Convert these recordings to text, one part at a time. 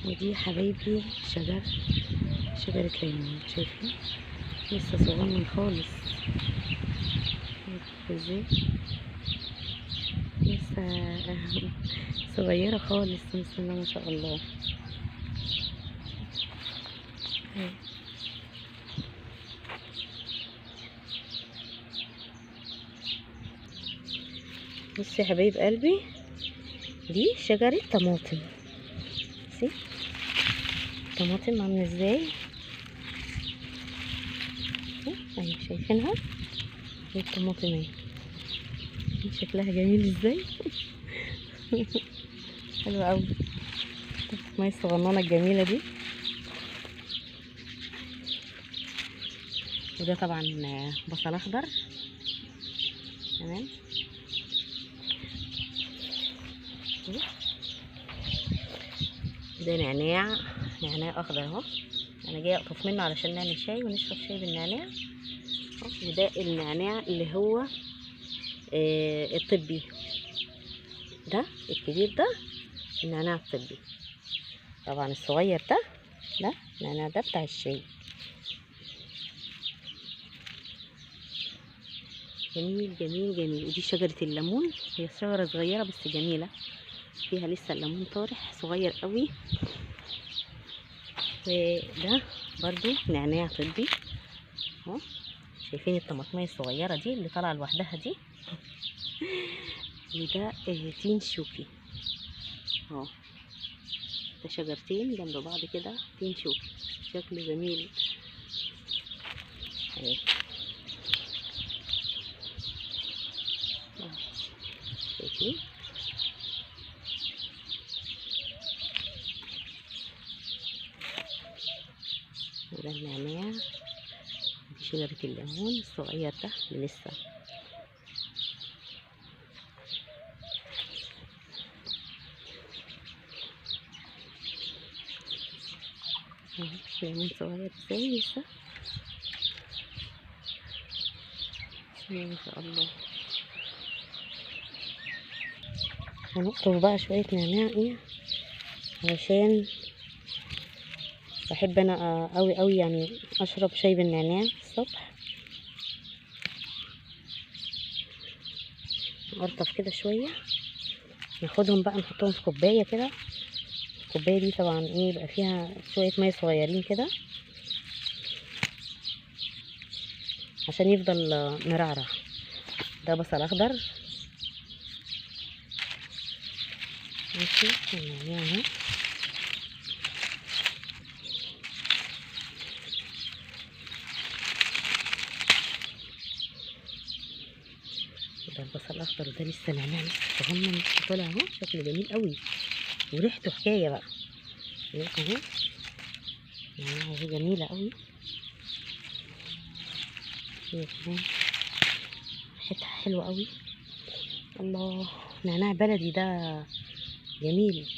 ودي حبايبي شجرة ليمون، شايفين لسه صغنن خالص ازاي، لسه صغيرة خالص بسم الله ما شاء الله. بصي يا حبايب قلبي، دي شجرة طماطم. بصي طماطم عاملة ازاي، اهي شايفينها، دي الطماطم اهي، شكلها جميل ازاي. حلوة قوي المية الصغننة الجميلة دي. وده طبعا بصل اخضر، تمام. ده نعناع، نعناع اخضر اهو، انا جاية اقطف منه علشان نعمل شاي ونشرب شاي بالنعناع. وده النعناع اللي هو الطبي، ده الكبير ده النعناع الطبي، طبعا الصغير ده النعناع ده بتاع الشاي. جميل جميل جميل. ودي شجرة الليمون، هي شجرة صغيرة بس جميلة، فيها لسه الليمون طارح صغير قوي. وده برضو نعناع طبي اهو، شايفين الطماطمية الصغيرة دي اللي طالعة لوحدها دي. وده تين شوكي اهو، ده شجرتين جنب بعض كده تين شوكي، شكله جميل اهي. شايفين وده النعناع، دي شجرة الليمون الصغير ده اللي لسه. ليمون صغير ازاي لسه، ما شاء الله. هنقطف بقى شوية نعناع ايه، علشان بحب انا قوي قوي يعني اشرب شاي بالنعناع الصبح. نقطف كده شوية، ناخدهم بقى نحطهم في كوباية كده. الكوباية دي طبعا ايه يبقى فيها شوية مية صغيرين كده عشان يفضل مرعرع. ده بصل اخضر، ماشي، النعناع اهو. ده البصل الاخضر، وده لسه نعناع لسه صغنن لسه طالع اهو، شكله جميل قوي وريحته حكاية بقى اهو. نعناع اهي جميلة قوي، ريحتها حلوة قوي. الله، نعناع بلدي ده جميل.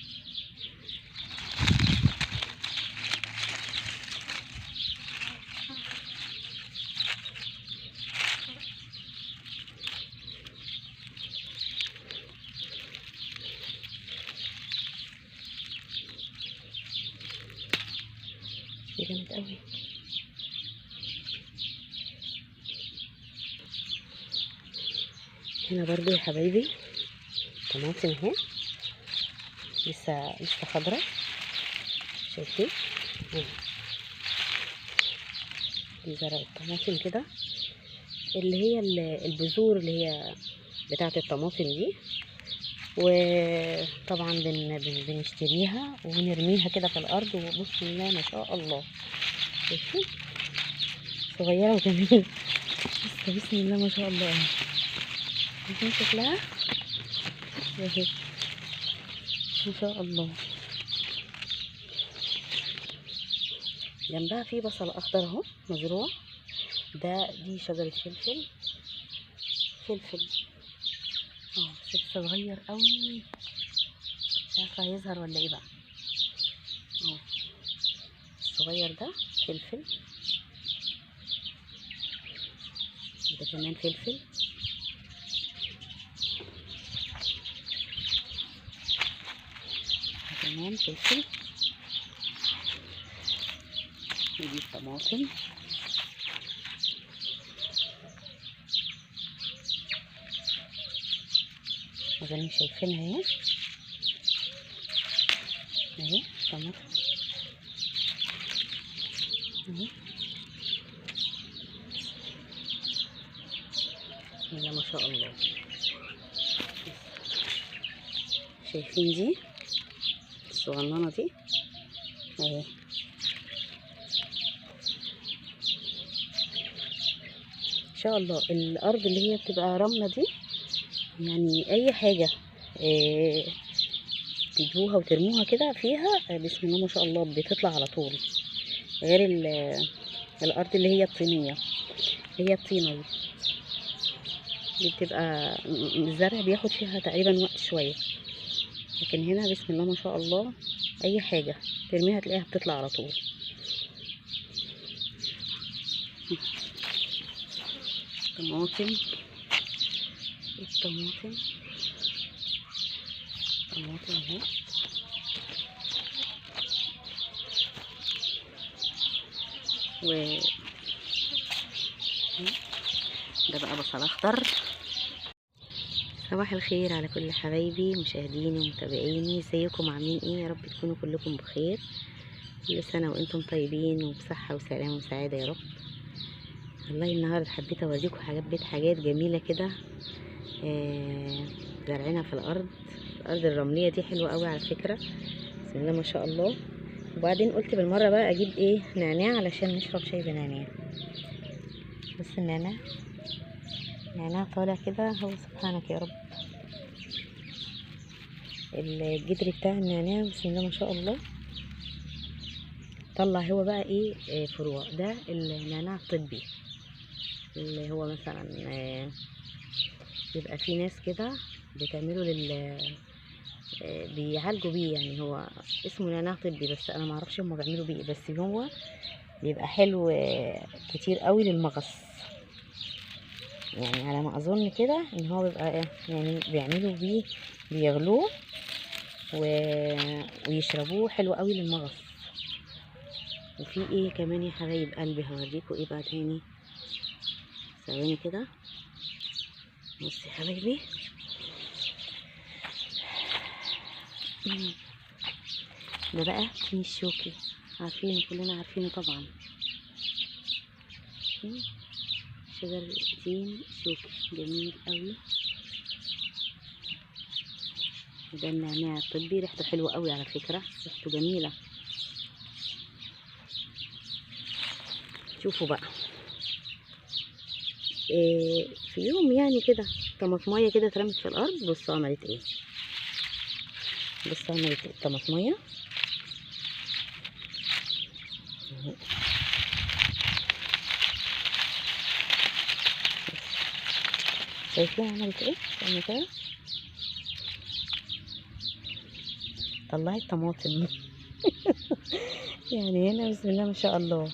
جامد قوي. هنا برضو يا حبايبي طماطم اهي لسه خضرة، شايفين دي زرع الطماطم كده، اللي هي البذور اللي هي بتاعة الطماطم دي. وطبعا بنشتريها ونرميها كده في الارض، وبسم الله ما شاء الله، شايفين صغيرة وجميلة لسه، بسم الله ما شاء الله. شايفين شكلها اهي ما شاء الله. جنبها في بصل اخضر اهو مزروع، ده دي شجرة فلفل، فلفل بس لسه صغير قوي، مش عارفه هيظهر ولا ايه بقى. الصغير ده فلفل، ده كمان فلفل. ده كمان فلفل. ودي الطماطم. اظن شايفينها اهي، اهي طماطم اهي. بسم الله ما شاء الله. شايفين دي الصغننه دي اهي. ان شاء الله الارض اللي هي بتبقى رملة دي، يعني اي حاجة تجيبوها وترموها كده فيها، بسم الله ما شاء الله بتطلع على طول. غير الارض اللي هي الطينيه، اللي هي الطينه دي بتبقى الزرع بياخد فيها تقريبا وقت شوية، لكن هنا بسم الله ما شاء الله اي حاجة ترميها تلاقيها بتطلع على طول. طماطم، الطماطم طماطم اهي. و ده بقى بصل اخضر. صباح الخير على كل حبايبي مشاهديني ومتابعيني، ازيكم عاملين ايه؟ يا رب تكونوا كلكم بخير، كل سنة وانتم طيبين وبصحه وسلامه وسعادة يا رب. والله النهارده حبيت اوريكم حاجات بيت، حاجات جميلة كده زرعينها في الارض. الارض الرملية دي حلوة قوي على فكرة، بسم الله ما شاء الله. وبعدين قلت بالمرة بقى اجيب ايه نعناع علشان نشرب شاي بنعناع. بس النعناع نعناع طالع كده هو، سبحانك يا رب. الجدر بتاع النعناع بسم الله ما شاء الله طلع هو بقى ايه فروع. ده النعناع الطبي اللي هو مثلا بيبقى في ناس كده بتعمله لل بيعالجوا بيه، يعني هو اسمه نعناع طبي بس انا معرفش هما بيعملوا بيه، بس هو بيبقى حلو كتير قوي للمغص، يعني على ما اظن كده ان هو بيبقى يعني بيعملوا بيه، بيغلوه ويشربوه، حلو قوي للمغص. وفي ايه كمان يا حبايب قلبي هوريكم ايه بقى تاني، ثواني كده. بصي يا حبايبي، ده بقى تين الشوكي، عارفينه كلنا، عارفينه طبعا. شجر تين شوكي جميل قوي. ده النعناع الطبي، ريحته حلوة قوي على فكرة، ريحته جميلة. شوفوا بقى إيه في يوم يعني كده طماطمية كده اترمت في الارض، بصوا عملت ايه، بصوا عملت ايه الطماطمية. شايفين عملت ايه؟ استنى كده، طلعت طماطم. يعني هنا بسم الله ما شاء الله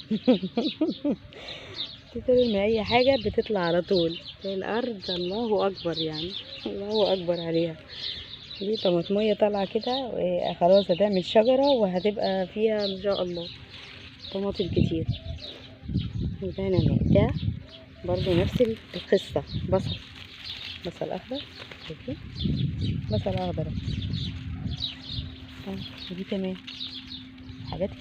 ترمي اي حاجة بتطلع على طول. الارض الله اكبر، يعني الله اكبر عليها. دي طماطميه طالعه كده خلاص هتعمل شجرة وهتبقى فيها ان شاء الله طماطم كتير. وده نعناع، ده برضو نفس القصة، بصل، بصل اخضر، شايفين بصل اخضر. ودي كمان حاجات كده.